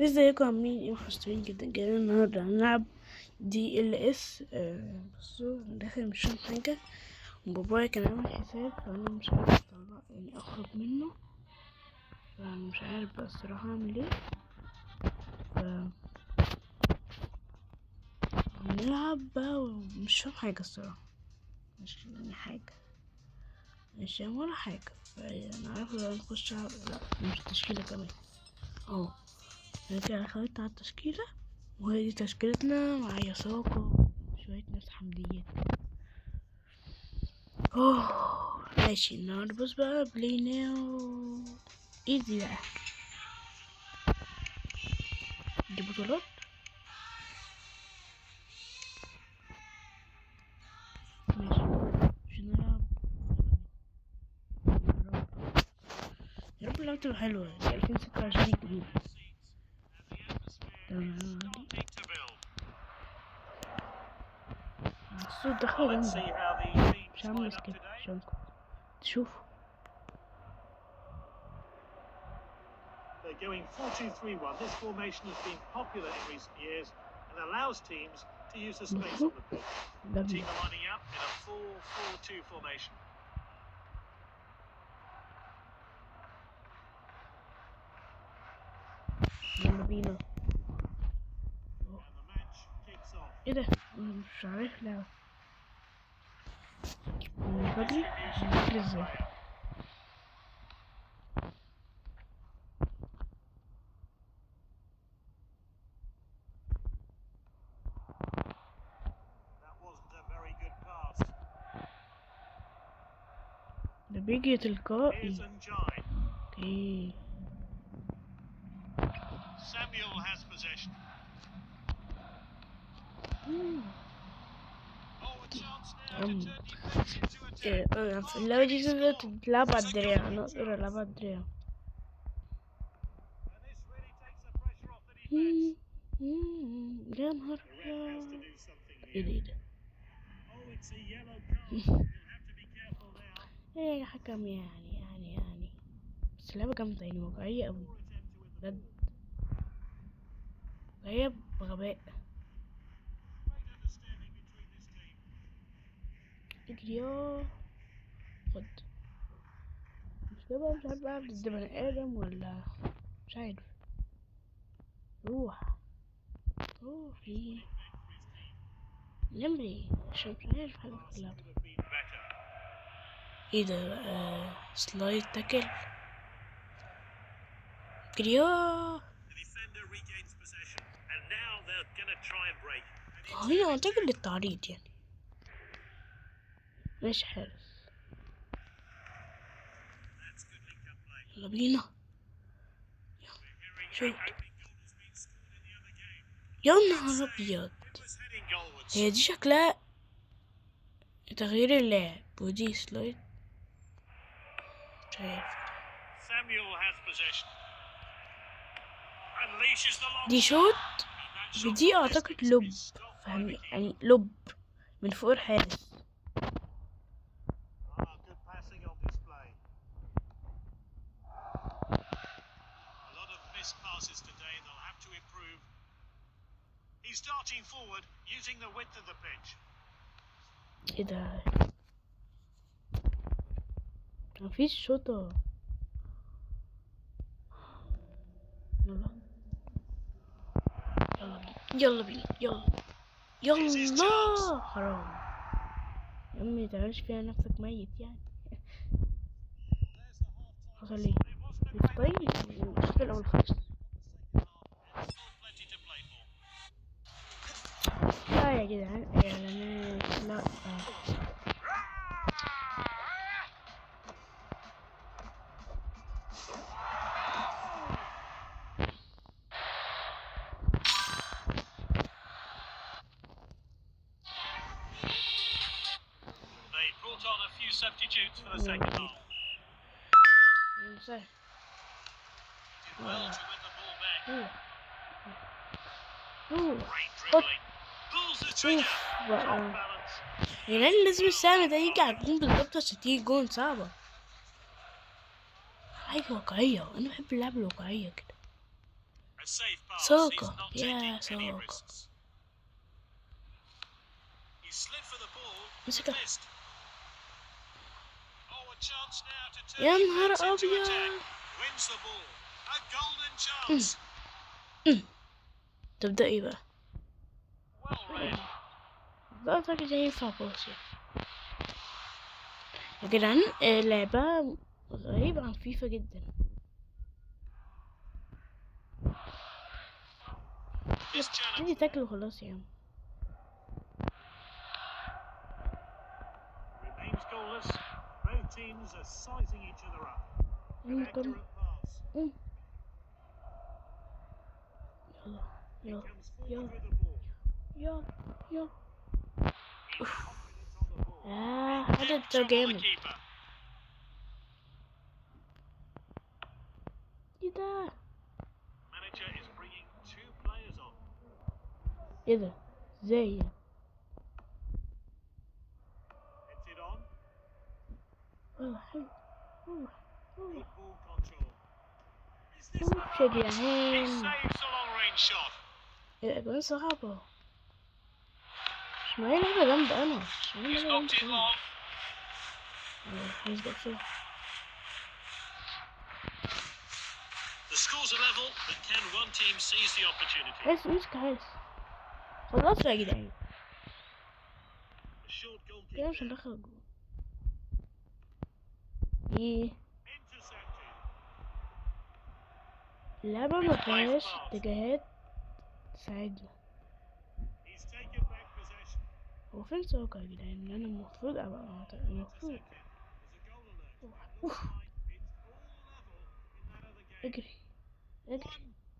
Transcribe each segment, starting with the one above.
ازيكم عاملين ايه؟ وحشتوني جدا جدا. النهارده هنلعب DLS. بصوا انا داخل مش فاهم حاجه، وبابايا كان عامل حساب فانا مش عارف اطلع، يعني اخرج منه، فمش عارف بقى الصراحه اعمل ايه. ف هنلعب بقى ومش فاهم حاجه الصراحه، مش فاهم حاجه، مش فاهم ولا حاجه. فانا عارفه لو نخش لا مش تشكيله كمان اهو. انا كده دخلت على التشكيلة وهي دي تشكيلتنا، معايا ساقة شوية ناس حمديات. اوه ماشي. النهارده بص بقى play now easy بقى، دي بطولات. ماشي مش نلعب. يا رب اللعبة تبقى حلوة. دي 2026 جديدة. تمام. الصوت دخل جامد، مش هعمل skip عشان تشوفوا. They're going 4-2-3-1. This formation has been popular in recent years and allows teams to use the space on the pitch. ده The team are lining up in a 4-4-2 formation. يلا بينا. And the match kicks off. ايه ده؟ أنا مش عارف لعبة من بدري، من بدري ازاي؟ That wasn't a very good pass. ده بيجي تلقائي. Here's Njai. okay. Samuel has possession. مم. Oh, a chance now to أم. turn defense into attack. إيه، اللعبة دي تقدر تتلعب على الدراع، انا اقدر العبها على الدراع. And this really takes the pressure off the مم. defense. مم. يا نهار The ref has to أبيض. do something ايه ده here. ايه ده؟ Oh, it's a yellow card. He'll have to be careful now. ايه يا حكم؟ يعني بس اللعبة جامدة، يعني واقعية أوي Poor attempt to win the بجد، ball. واقعية بغباء. Great understanding between this team. اجري يا خد. مش كده بقى، مش عارف بقى ضد بني آدم ولا مش عارف. روح روحي نعمل ايه عشان مش عارف حاجة في Pass اللعبة. could have been better. ايه ده بقى؟ slide tackle. اجري يا The defender regains possession, and now they're gonna try and break. And it's هي اعتقد للتعريض يعني. ماشي حارس. That's good link-up play. يلا بينا. We're hearing Shoot. an opening goal has been scored in the other game. يا نهار ابيض. It was heading goalwards. هي دي شكلها تغيير اللاعب، ودي slide مش عارف. Samuel has possession. Unleashes the long دي shot. شوت And that shot بدي from اعتقد distance lob is stopped by فاهم the keeper. يعني lob من فوق الحارس. Ah, good passing on display. A lot of missed passes today. They'll have to improve. He's darting forward using the width of the pitch. ايه ده؟ مفيش شوطة. يلا يلا بينا يلا بينا يلا يلا. حرام يا امي متعملش فيها نفسك ميت يعني. There's the half-time حصل ايه؟ whistle. It wasn't a great طيب الشوط الاول خلص. second half. And still plenty to play for. لا يا جدعان، اعلانات لا. They brought on a few substitutes for the second half. سهل. Did well to win the ball back. روح روح. Great dribbling. Pulls the trigger. اوف Top بقى. balance. يعني لازم السهم ده يجي على الجون بالظبط عشان تيجي جون. صعبة، حاجة واقعية. أنا بحب اللعبة الواقعية كده. A A safe pass. He's ساكا not يا taking any ساكا. risks. He slid for the ball, but مسكها. missed. Oh, a chance now to turn يا نهار defense into أبيض. attack. Wins the ball. A golden chance. طب ده ايه بقى؟ Well read. ده اعتقد ينفع باص يعني. يا جدعان لعبة غريبة عن فيفا جدا. This challenge ابتدي تاكله خلاص يا عم. remains goalless. Both teams are sizing each other up. An يلا كم. accurate pass. قوم. يلا He يلا comes forward يلا with the ball. يلا يلا. He's confident on the ball. هذا Didn't ده trouble the جامد. keeper. ايه ده؟ Manager is bringing two players on. ايه ده؟ ازاي يعني؟ Heads it on. والله حلو. والله والله. Good ball control. Is this اوف يا He جدعان. saves the long range shot. الأجوان صعبة. مش معايا لعبة جامدة أنا. مش معايا He's لعبة knocked it جامدة أنا. long. عايز بقى بسرعة. The scores are level, but can one team seize the opportunity? حارس امسك حارس. خلاص يا جدعان. A short goal kick كده مش there. هندخل الجول. ايه؟ Intercepted. اللعبة ما فيهاش اتجاهات تساعدنا. He's taken back possession. هو فين ساكا يا جدعان؟ انا المفروض ابقى المفروض. Intercepted. There's a goal alert. It أوف. looks like it's all level in that other game. اجري اجري.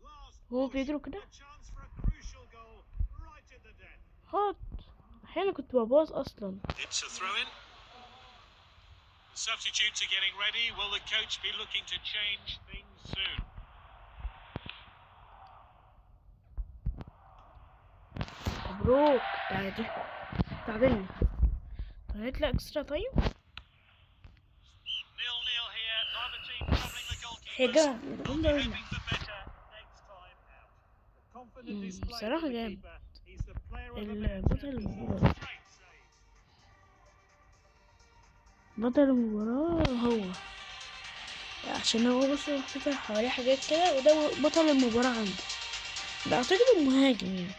One last هو push. بيجروا كده؟ A chance for a crucial goal right at the death. هات. احيانا كنت بباظ اصلا. It's a throw in. The substitutes are getting ready. Will the coach be looking to change things soon? مبروك تعادل. تعادلنا. طب هنطلع extra time. 0-0 here. Neither team troubling the يا goalkeepers. جماعة They'll be يلا. hoping for better next time out. A confident display بصراحة from the جامد. keeper. He's the player of the match البطل after المباراة. some great saves. بطل المباراة هو، عشان هو بص محطوط حواليه حاجات كده، وده بطل المباراة عندي. ده اعتقد المهاجم يعني.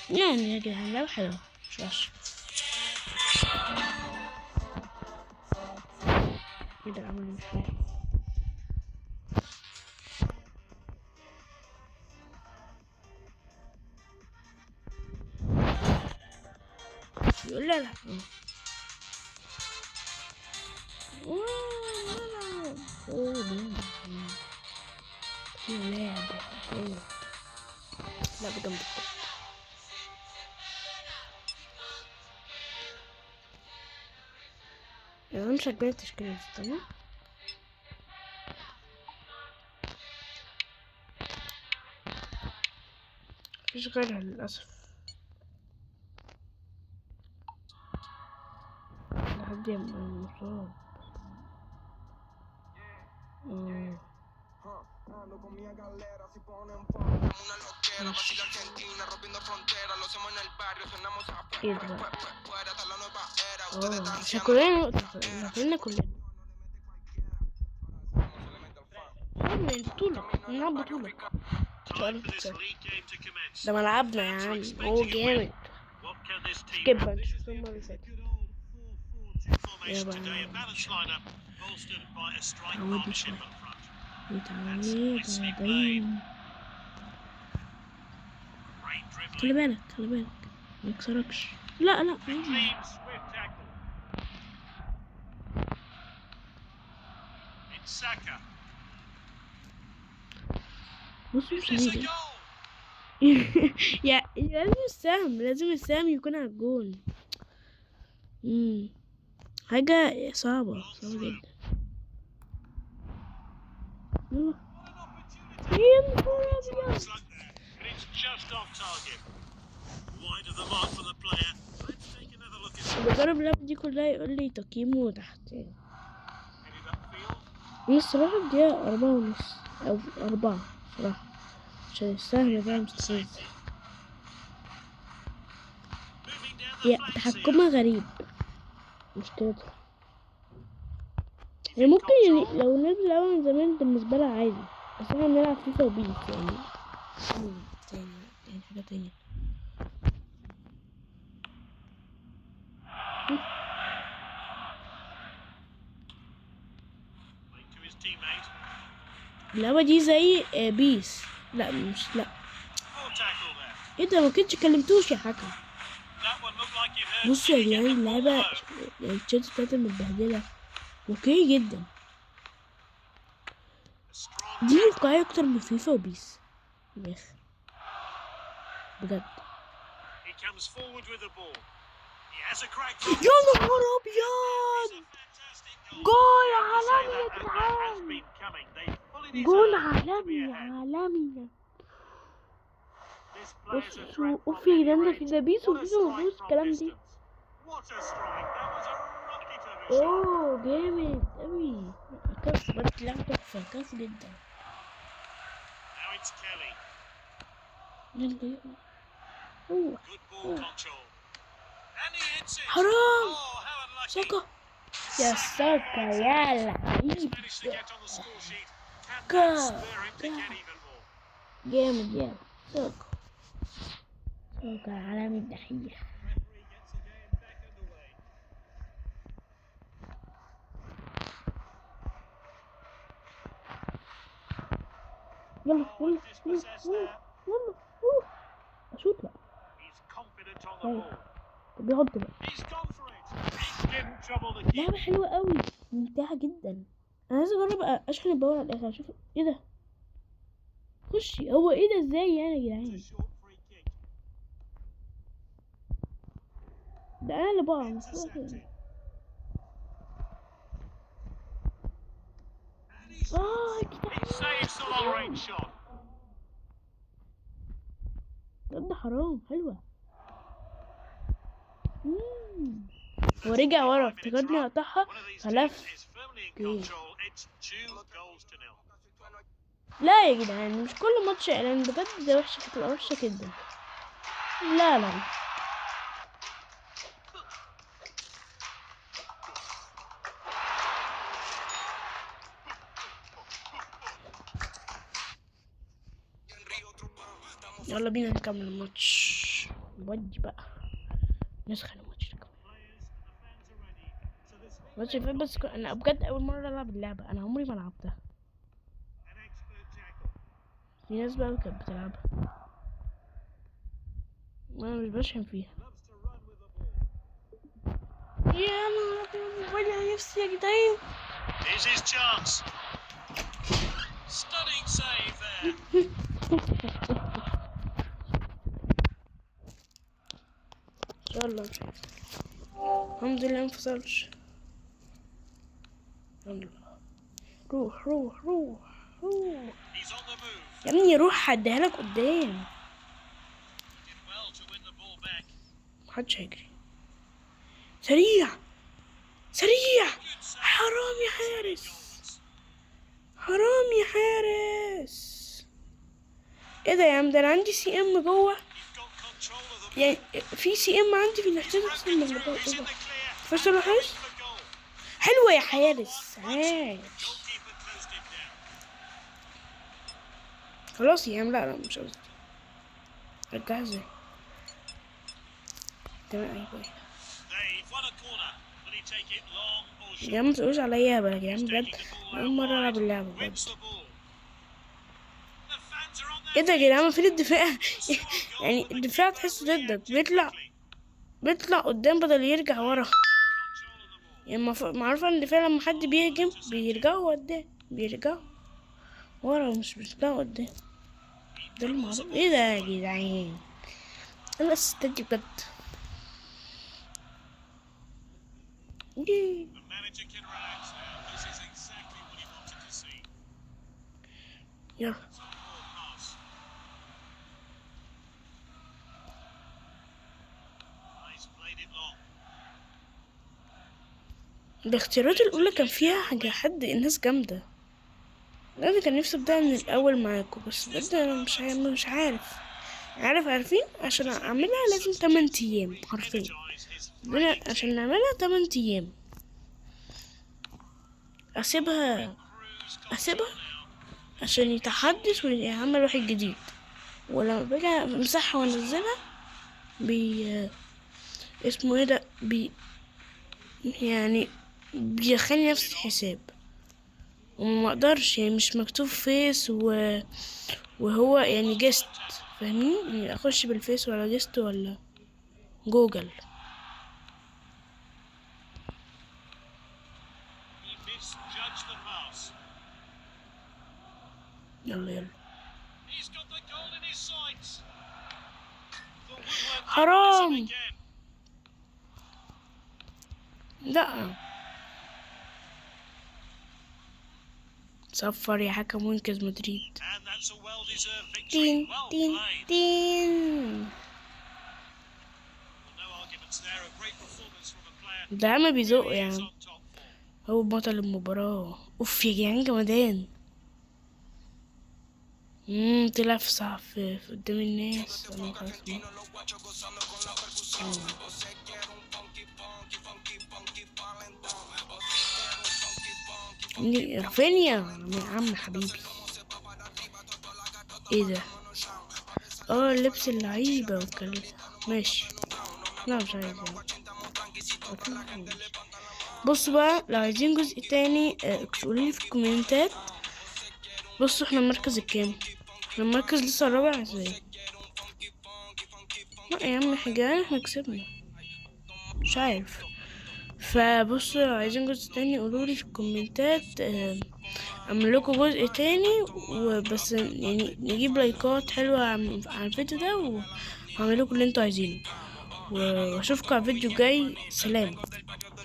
يعني يا جدعان لعبة حلوة مش وحشة. ايه ده عمل مش فاهم. يقول لا لا. أوه، أوه، جامد. في لعبة حلوة. لعبة جامدة. يعني مش عاجباني التشكيلة دي، تمام؟ مفيش غيرها للأسف. لحد يبقى مصاب. Ando con mi galera, si ponen forma, una loquera, vacila Argentina, rompiendo fronteras, lo hacemos en el barrio, sonamos afuera, ايه ده بقى؟ fuera, hasta la nueva era, ustedes اه están عشان كلنا نقطة نقلنا كلنا. من البطولة نلعب بطولة. Time عارف for this تكسب. league game to commence. ده ملعبنا يا عم، هو جامد. What can this team skip بقى This نشوف is the المرة اللي فاتت. good old 4-4-2 formation يلا. today. A balanced lineup bolstered by a strike عودنا partnership شوية. up front. متعودة دايما. Great dribbling. خلي بالك خلي بالك ما يكسركش. لا لا. A clean, swift tackle. It's Saka. بص مش Is this a هيجي. goal? يا لازم السهم، لازم السهم يكون على الجون. حاجة صعبة صعبة جدا. يلا. What an opportunity. يا نهار أبيض. It's like that, but it's just off target. Wide of the mark for the player. Let's take another look at اللي جرب اللعبة دي كلها يقول لي تقييمه تحت يعني. Headed upfield. انا الصراحة بديها 4.5 او 4 صراحة، عشان السهل ده مستفز. Moving down the هي flanks here. تحكمها غريب مشكلتها، يعني ممكن يعني لو الناس بتلعبها من زمان بالنسبة لها عادي، بس احنا بنلعب فيفا وبيس يعني تاني يعني حاجة تانية. Playing to his teammate. اللعبة دي زي بيس. لا مش لا Poor tackle there. ايه ده، ما كنتش كلمتوش يا حكم. That one looked like it hurt. بصوا يا Did he get جدعان the ball اللعبة though? يعني التيشيرت بتاعتها متبهدلة okay جدا. A strong دي واقعية أكتر من فيفا وبيس من الآخر بجد. He comes forward with the ball. He has a crack from يا نهار It's أبيض، a fantastic goal. جول You have to say عالمي يا that that has جدعان، been coming. They fully جول deserve to be عالمي ahead. عالمي. This player's a بصوا threat from اوف يا any جدعان، ده في range. ده بيس What a وفيفا strike مفيهوش from الكلام دي. distance. What a strike. That was a rocket of a shot. اوه جامد أوي، كف بجد، لعبة تحفة كف جدا. Now it's Kelly. يلا يلا روح. Good ball control. And he hits it. حرام. Oh, how unlucky. ساكا يا ساكا يا He's لعيب، managed to get on the score sheet. Can Go. that spur him to Go. get even more? جامد يا ساكا، ساكا العالمي الدحيح. Referee gets the game back underway. يلا Oh, يلا and يلا dispossessed يلا there. يلا روح اشوط. لا He's confident on the طيب. ball. طب يحط بقى. He's gone for it. It didn't trouble the keeper. لعبة حلوة قوي ممتعة جدا. انا عايز اجرب اشحن ال power على الاخر اشوف ايه ده. خشي هو ايه ده ازاي يعني يا It's a جدعان؟ short free kick. ده انا اللي بقع مش هو كده. Intercepted. And he's اه يا he جدعان saves the long range shot. بجد حرام حلوة. هو رجع ورا افتكرني قطعها One of these teams فلف. is firmly in Okay. control. It's 2-0. لا يا جدعان مش كل ماتش اعلان بجد، ده وحشة، بتبقى وحشة جدا. لا لا يلا بينا نكمل الماتش. نودي بقى نسخن الماتش ده كمان. Players and the fans are ready. So this means الماتش اللي فات بس انا بجد اول مرة العب اللعبة، انا عمري ما لعبتها. an expert tackle. في ناس بقى كانت بتلعبها وانا مش بشحن فيها. Loves to run with the ball. يا نهار ابيض وجع نفسي يا جدعان. Here's his chance. Stunning save there. ان شاء الله مش هيحصل. الحمد لله منفصلش. يلا روح روح روح روح He's on the move. يا ابني روح، هديها لك قدام. Did well to win the ball back. محدش هيجري. سريع سريع. Good save. حرام يا حارس، Goals. حرام يا حارس. ايه ده يا عم؟ ده انا عندي CM جوه، He's got control of the ball. يعني في CM عندي في الاحتياط احسن من اللي Broken جوه. through. ايه He's in ده؟ the clear. first ولا And حارس؟ going for goal. حلوة يا حارس، عاش. Goalkeeper closed him down. خلاص يا عم، لا لا مش قصدي، رجعها ازاي؟ تمام ايوه أيوة. They've won a corner. Will he take it long or يا short? جدعان ما تقولوش عليا بقى يا جدعان، He's بجد taking the ball أول out مرة ألعب wide. اللعبة بجد. Wins the ball. The fans are on their ايه ده يا جدعان؟ فين الدفاع؟ feet. A strong goal, يعني but the الدفاع keeper تحسه ضدك، reacted بيطلع quickly. بيطلع قدام بدل يرجع ورا. Control of the ball. يعني معروف ان الدفاع لما حد بيهجم بيرجعوا قدام، بيرجعوا ورا مش بيطلعوا قدام. He ده dribbles the المعروف. ball ايه ده يا forward. جدعان؟ انا استدي بجد. ييه. The manager can relax now. This is exactly what he wanted to see. يلا It's a poor pass. He's played it long. الاختيارات الأولى كان فيها حاجة، حد الناس جامدة. انا كان نفسي ابدا من الاول معاكم، بس بجد انا مش عارف. عارفين عشان اعملها لازم 8 ايام حرفيا، عشان نعملها 8 ايام. اسيبها عشان يتحدث ويعمل واحد جديد، ولما باجي امسحها وانزلها بي اسمه ايه ده، بي يعني بيخلي نفس الحساب، وما اقدرش يعني مش مكتوب فيس وهو يعني guest، فاهمين؟ يعني اخش بالفيس ولا guest ولا جوجل. يلا يلا، حرام. لا صفر يا حكم وانقذ مدريد. تين تين تين، ده عم بيزق يا عم، هو بطل المباراة. اوف يا جدعان جمدان. طلع في صف في قدام الناس. انا خلاص رافينيا يا عم حبيبي. ايه ده؟ لبس اللعيبة والكلام. ماشي، لا مش عايز يعني. بصوا بقى، لو عايزين جزء تاني قولولي في الكومنتات. بصوا احنا المركز الكام؟ احنا المركز لسه الرابع ازاي؟ لا يا عم حاجة، احنا كسبنا مش عارف. فبصوا لو عايزين جزء تاني قولولي في الكومنتات، اعمل لكم جزء تاني، وبس يعني نجيب لايكات حلوة على الفيديو ده، وهعمل لكم اللي انتوا عايزينه. واشوفكم على الفيديو الجاي. سلام.